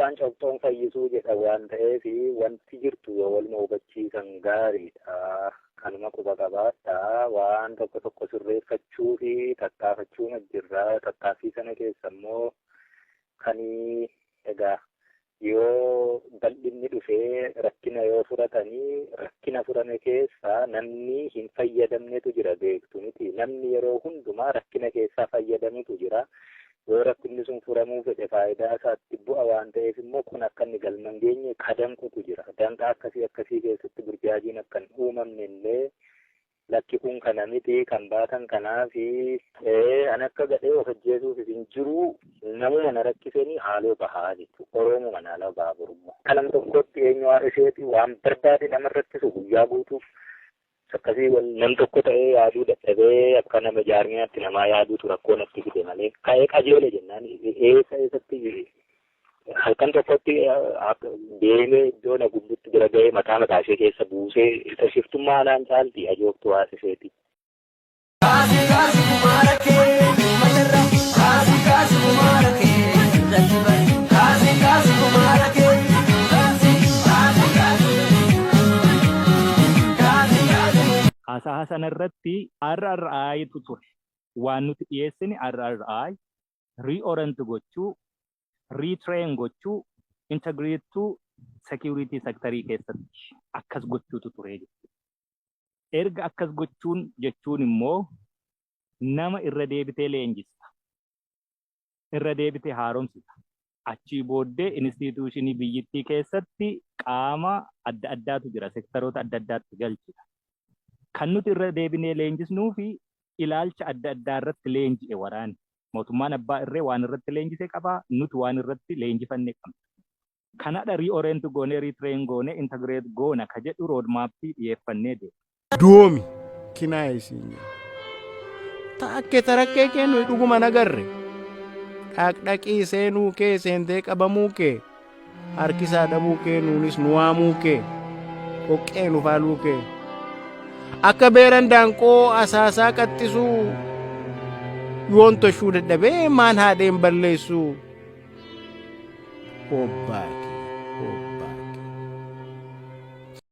Cuuphaan cobxoon fayyisuu jedha waan ta'eef wanti jirtu yoo waluma hubachiisan gaariidha. Kanuma quba qabaadha. Waan tokko tokko sirreeffachuu fi tattaafachuu jirra. Tattaaffii sana keessa immoo kan egaa yoo bal'inni dhufee rakkina yoo furatanii rakkina furame keessaa namni hin fayyadamnetu jira beektu miti. Namni yeroo hundumaa rakkina keessaa fayyadamutu jira. Yoo rakkinni sun furamuu fedhe faayidaa isaatti bu'a waan ta'eef immoo kun akka inni galma hin geenye kadanqutu jira. Danqaa akkasii akkasii keessatti burjaajiin akka hin uumamne illee lakki kun kana miti kan baatan kanaafi an akka gadhee of ajjeesuuf hin jiru namuma na rakkisanii haaloo bahaa jechuudha. Oromoo mana haaloo bahaa borummoo. Kalam tokkotti eenyu haadha isheeti waan barbaade nama rakkisu guyyaa guutuu akkasii wal nam tokko ta'ee yaaduu dadhabee akka nama jaarmiyaatti namaa yaaduutu rakkoo natti fide malee ka'ee qajeele jennaan eessa eessatti halkan tokkotti deemee iddoo na gubbutti bira ga'ee mataa mataa ishee keessa buusee isa shiftummaa anaan caalti ajooftu haati isheeti. Kaasi kaasi kumaara kee uummatarra kaasi kaasi kumaara kee irratti bari kaasi kaasi kumaara kee kaasi kaasi kaasi kaasi kaasi. Haasa'a sana irratti RRItu ture. Waan nuti dhiyeessine RRI reorient gochuu, retrain gochuu, integrate to security sectorii keessatti akkas gochuutu ture jechuudha. Erga akkas gochuun jechuun immoo nama irra deebitee leenjista. Irra deebitee haaromsita. Achii booddee institutionii biyyittii keessatti qaama adda addaatu jira. Sectoroota adda addaatti galchita. Kan nuti irra deebinee leenjisnuu fi ilaalcha adda addaa irratti leenji'e waraanni. Mootummaan abbaa irree waan irratti leenjise qabaa, nuti waan irratti leenjifanne qabna. Kanadha reorient goonee, retrain goonee, integrate goona ka jedhu roadmapii dhiyeeffannee deema. Doomi kinaa'e siin jedhe. Taakke tarakkee kee nuyi dhuguma nagarre. Dhaqdhaqii seenuu kee seentee qabamuu kee harkisaa dhabuu kee nuunis nu waamuu kee dhoqqee nu faaluu kee. Akka beeran daanqoo asaasaa qaxxisuu yoon toshuu dadhabee maan haadheen balleessuu. Obbaate.